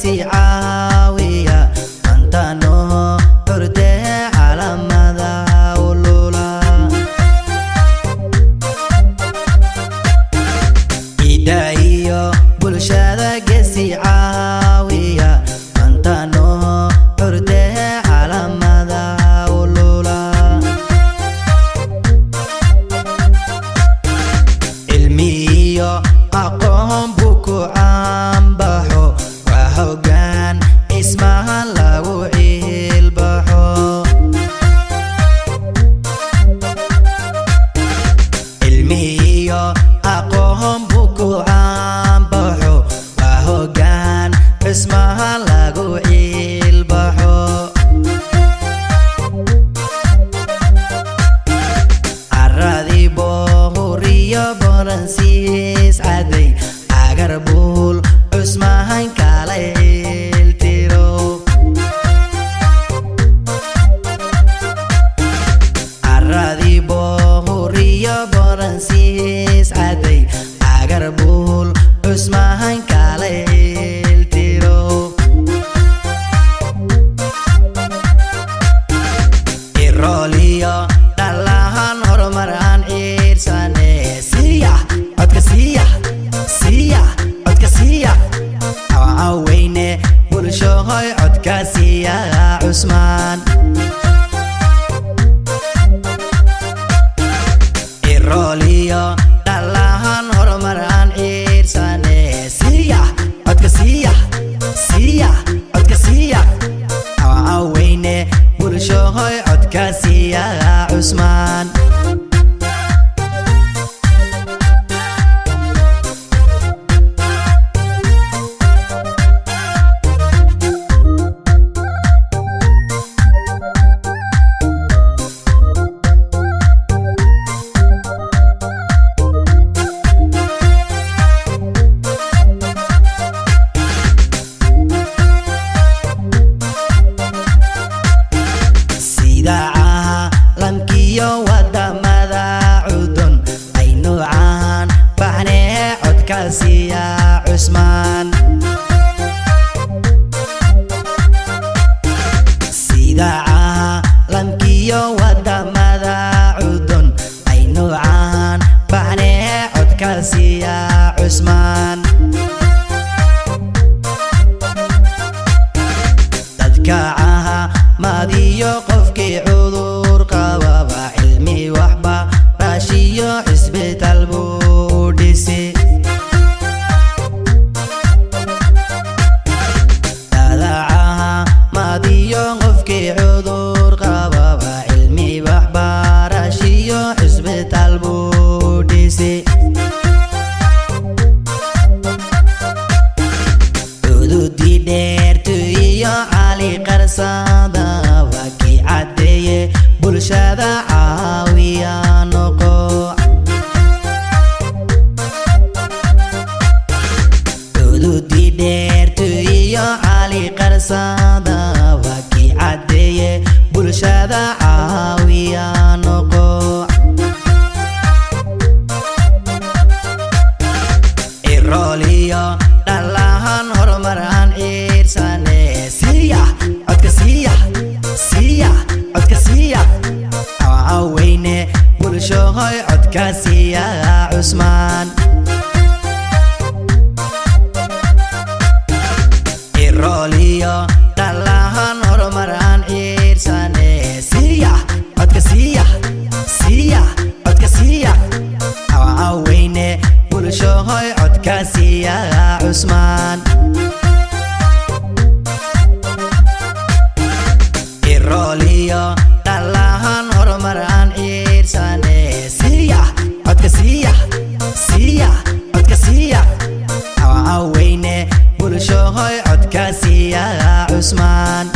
Geesi caawiya antano xurtee calamada ulula. Ciidda iyo bulshada geesi caawiya antano xurtee calamada ulula. Cilmi iyo aqoon buu ku caanbaxo, waa hoggaan ismaha lagu ciilbaxo. Cilmi iyo aqoon buu ku caanbaxo, waa hoggaan ismaha lagu ciilbaxo. Caradii Bohuriyo Boransiis caday agar buul Cusmahan kala ciiltiro. Caradii Bohuriyo Boransiis caday agar buul Cusmahan kala ciiltiro. Irooliyo dhallahan horumar aan ciirsane, siiya codka, siiya, siiya codka, siiya cawcaweyne bulshohoy, codka siiya Cusmaan. Irooliyo dhallahan horumar aan ciirsane, siiya codka, siiya, siiya codka, siiya cawcaweyne bulshohoy, codka siiya Cusmaan. Sida caalamkiyo wadamada cudun aynu caan baxnee, codka siiya Cusmaan. Sida caalamkiyo wadamada cudun aynu caan baxnee, codka siiya Cusmaan. Dadka cahamadiyo qofkii cudur qababa cilmi waxba raashiyo cisbitaal buu dhisi. Dadacahamadiyo qofkii cudur qababa cilmi waxba raashiyo cisbitaal buu dhisi. Cududii dheertu iyo Cali Qarsada waa kii caddeeye bulshada caawiya noqo. Cududii dheertu iyo Cali Qarsada waa kii caddeeye bulshada caawiya noqo. Irooliyo dhallahan horumar aan ciirsane, siiya codka, siiya, siiya codka, siiya cawcaweyne bulshohoy, codka siiya Cusmaan. Irooliyo dhallahan horumar aan ciirsane, siiya codka, siiya, siiya codka, siiya cawcaweyne bulshohoy, codka siiya Cusmaan. Irooliyo dhallahan horumar aan ciirsane, siiya codka, siiya, siiya codka, siiya cawcaweyne bulshohoy, codka siiya Cusmaan.